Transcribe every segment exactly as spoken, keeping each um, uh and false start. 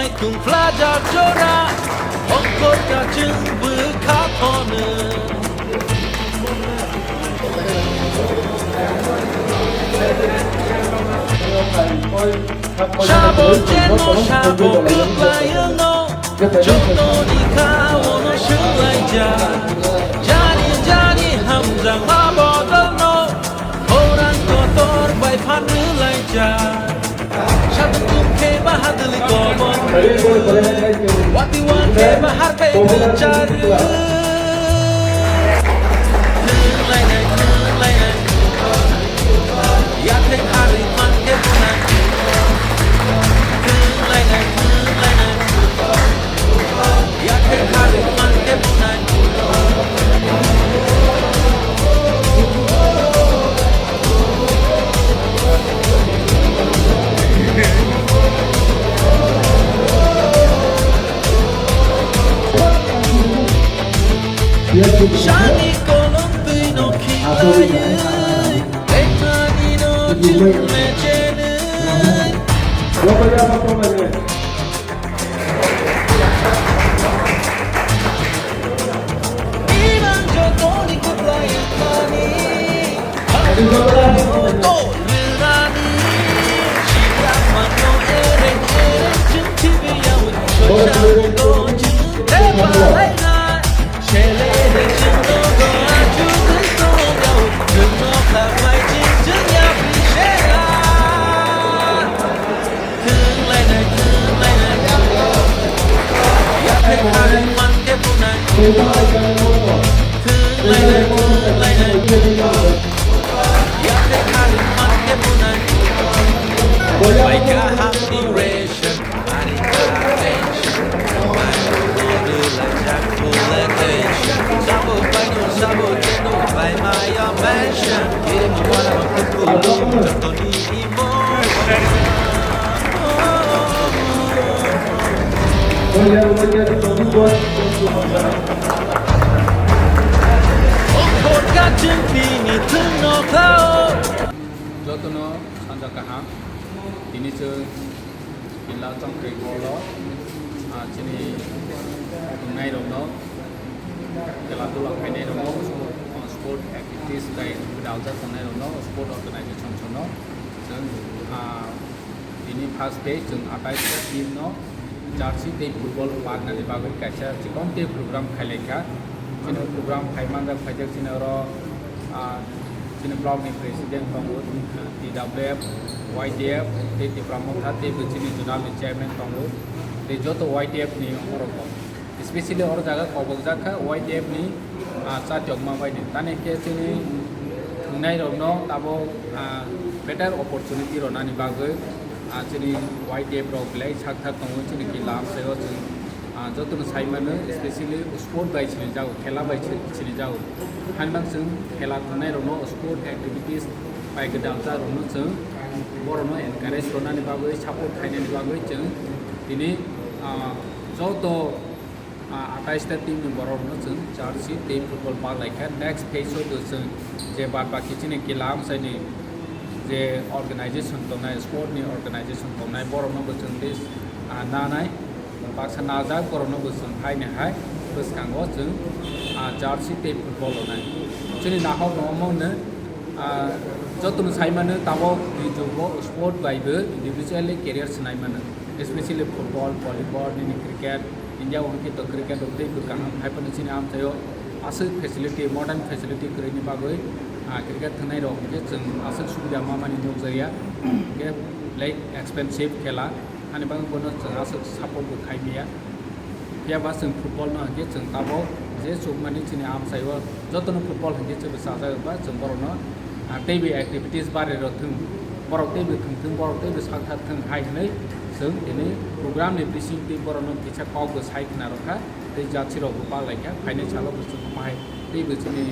Tungphlajak jora, hongkor kachwng bwkha thono. Sabo cheno sabo kwplaino, jotoni khaono swlaijak. Jani jani hamjakma bodolno, khorang kotor bai phan rwlaijak. Sadung tungkhe bahadwlwi kobor. Wati wankhe bahar bai kwcharwi. Thwnglainai, thwnglainai. Yathek harwi mankhe bunai. Thwnglainai, thwnglainai. Yathek harwi mankhe bunai. Shani kolom twi no khiklaiwi, ekani no chwng mechenwi. Imang jotoni kwplai wngmani. Jotono sanja kaham. Tini chwng Kila Chongkri Hall o, ah, chini tongnairokno, khela dula khainairokno, sport, sport activities tei gwdaljak tongnairokno, sport organization sono chwng, ah, tini first day chwng atais ta team no jersey tei football paknani bagwi kaisa chikon tei program khailaikha. Chini program khai manjak phaijak chini oro, ah, chini block ni president tongo, T W F, Y T F, tei Tipra Motha, tei bo chini zonal ni chairman tongo, tei joto Y T F ni borok rok. Especially oro jaga kobokjak kha Y T F ni, ah, chatiyokma bai ni. Tani khe chini thwngnairokno tabuk, ah, better opportunity rwnani bagwi, ah, chini Y T F rok belai sak thak tongo chini Kila amchaio chwng. Ah, jotono sai mano, especially sport bai sini jago, khela bai si-, sini jago. Hainbak chwng khela thwngnairokno, sport activities bai gwdalsa rokno chwng borokno encourage rwnani bagwi, support khainani bagwi chwng tini, ah, joto, ah, atais ta team ni borok rokno chwng jersey tei football paklaikha. Next phase o bo chwng je bad baki chini Kila amchaini je organization tongnai, sport ni organization tongnai, borokno bo chwng list, ah, nanai. Baksa najak borokno bo chwng haini hai bwskango chwng, ah, jersey tei football rwnai. Chini naharno omo hwno, ah, jotono sai mano tabuk ni jugo sport bai bo individually career swnai mano, especially football, volleyball, nini cricket, India o hwnkhe to cricket rok tei bo kaham, hai phano chini amchaio aswk facility, modern facility kwrwini bagwi, ah, cricket thwngnairok hwnkhe chwng aswk subida mamani nukjakya, hwnkhe belai expensive khela. Ani bagwi bono chwng aswk support bo khai maya. Phiya ba chwng football no hwnkhe chwng tabuk je chukmani chini amchaio jotono football hwnkhe chwngno chajak ba chwng borokno, ah, teibo activities bari rw thwng, borok teibo thwng thwng, borok teibo sak thak thwng hai hwnwi chwng tini program ni bising twi borokno kisa kok bo sai khna rwkha tei jatsirok bo paklaikha phainai salo bo chwng bahai teibo chini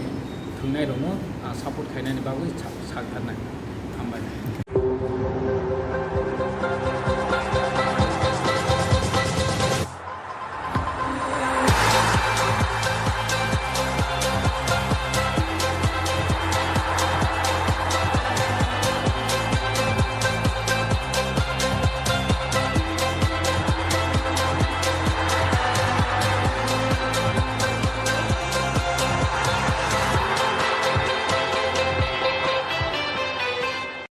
thwngnairokno, ah, support khainani bagwi sa-, sak thaknai. Hambai.